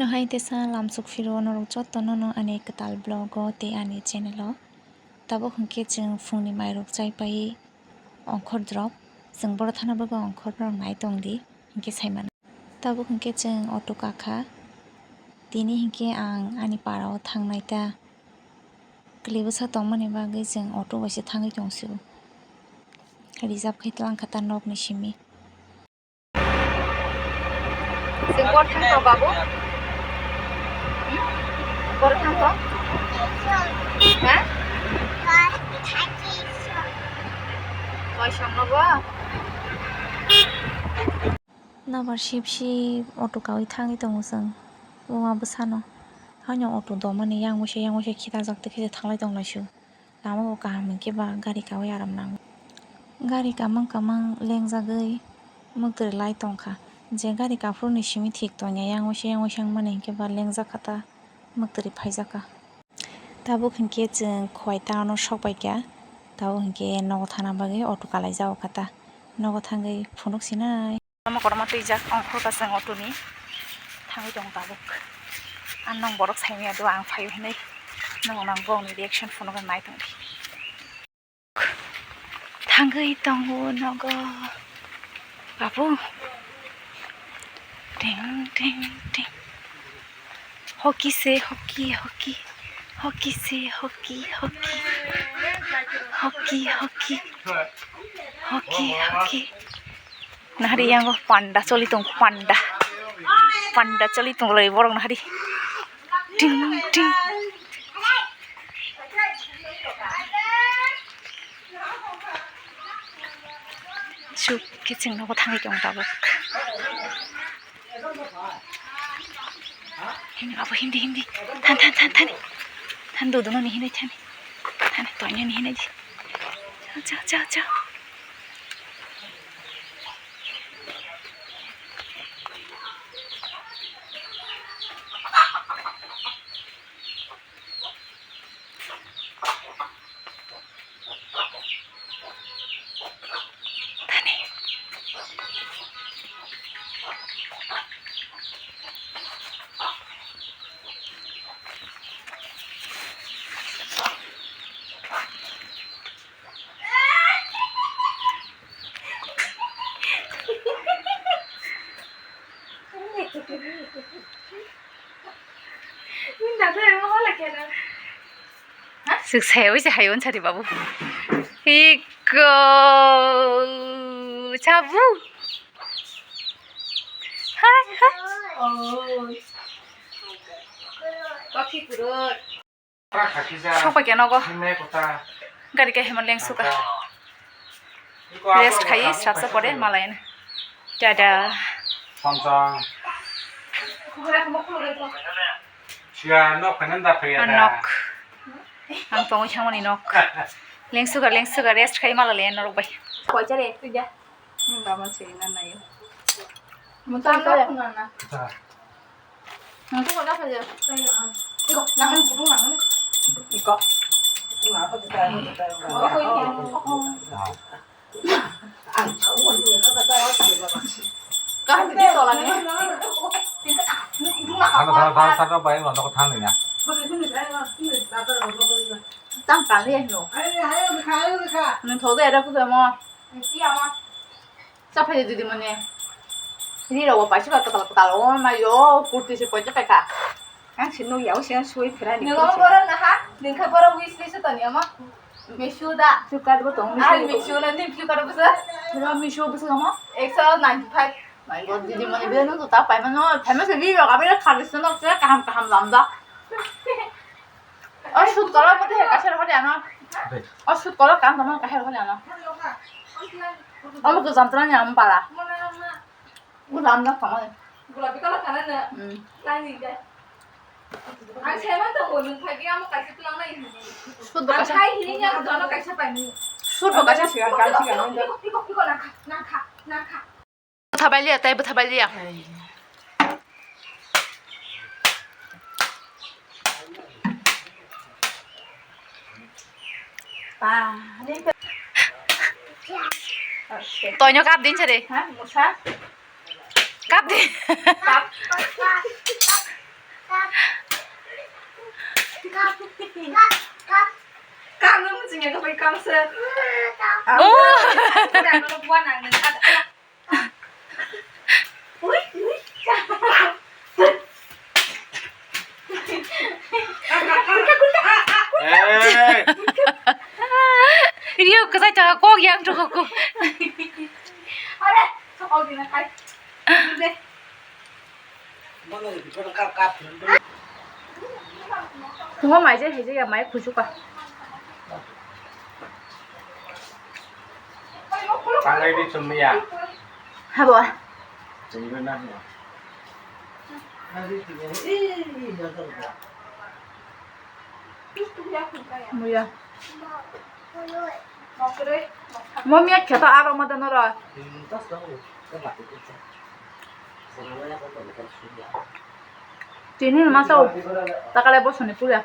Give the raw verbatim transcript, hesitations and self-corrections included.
No hai tesa lamsok phiro norok jotono no ani kwtal vlog o tei ani channel o. Tabuk hwnkhe chwng phungni mairok chai pai ongkhor drop. Chwng boro thana bagwi ongkhor norok nai tongdi hwnkhe saimano. Tabuk hwnkhe chwng auto kakha. Tini hwnkhe ang ani para o thangnai ta. Kwlwi bwsa tongmani bagwi chwng auto bai se thangwi tongsu. Reserve khai twlang kha ta nokni simi. Chwng bor thang tong, babu? Hmm? Bor thang tong? Ha? Koisong nogo? Nabar sip sip auto kawi thangwi tongo chwng. Buma bwsano. Haino auto domani yang waisa yang waisa khitajak tei khe thanglai tong laisio. Lama bo kaham hinkhe ba gari kawi aram nango. Gari kamang kamang lengjagwi mwktwrwi lai tongkha. Je gari kaphuruni simi thik tongya yang waisa yang waisa wngmani hinkhe ba lengjak kha ta mwktwrwi phaijakha. Tabuk hinkhe chwng Khowai town o sokpaikha. Tabuk hinkhe nogo thana bagwi auto kalaijago kha ta. Nogo thangwi phunuk sinai. Kotorma kotorma twijak ongkhorkha chwng auto ni thangwi tongo tabuk. Ang nong borok saimanya do ang phaio hinwi nong nang bongni reaction phunukna nai tongdi. Thangwi tongo nogo babu. Ting ting ting. Hoki se hoki hoki. Hoki se hoki hoki. Hoki hoki. Hoki hoki. Nahari yango panda choli tong panda. Panda choli tong lai borok nahari. Ting ting. Chuk kiching nogo thangwi tong tabuk. Hindi, abo hindi, hindi. Than, than, than, than. Than, dudunani hindi, than. Than, toinani hindi. Cha, cha, cha, cha. Swk sayawi se hayo wngsa di babu. Hiko chabu. Hai, hai. Sokpai khe nogo. Gari khe himon leng suka. Rest khai srapsa pore malayan. Tada. Nok. Ang tongwi thangmani nok. Leng suka, leng suka, rest khai malalayan norok bai. Koichare, tuja. Nung da man sui na nayo. Mo ta no na na. Nang to wala pa ja. Iko, nang ni kudung nang ni. Iko. Kaham di tola ni. Ano thang thang thang bai no ko thang ni ya. Tang tang ni no. Nung thode ada ku mo. Chapai de didi mani. Ri rok bo paisa ka kwtal kwtal o mai o kurti se poito kai kha. Ang si nung yao si ang sui phira ni. Nung boro na ha, nung kha boro wish list to ni ama. Mishu da. Flipkart bo tong. Ang Mishu. Mishu na ni Flipkart bo sa. Ro Mishu bo sa ama. Ekso ninety five. Mai go didi mani be nung ta pai mano. Famous ri rok abi kha bis no se kaham kaham lam da. O shoot koro bo de kaisa rok de ano. Dei. O shoot koro kam tamo kaisa rok de ano. Omo ko jamtra ni am para. Mo lam na kama. Gula bikala kana na. Hmm. Tani de. Ang seman to mo nung phagi amo kaisa tulang na ini. Shoot bo kaisa. Ang khai hini ya dono kaisa pani. Shoot bo kaisa. Siga kan siga. Iko iko iko na kha na kha na kha. Bwtha bai liya, tai bwtha bai liya. Toino kap din sari. Ha, musa. Kap din. Kap. Kang no muchung ya, kapai kang se. Oh. Kang no buan ang nang. Ui, ui. Hey. Rio kwchai chakha kok yang chukha ko. Are, kok dina khai. Deh. Phungo mai je hai je ya mai khuchuka. Tangai di chumya. Habo. Chumya na. Muya. Mo miya kheto aro mo dano ro. Tini masa o takale bosoni puya.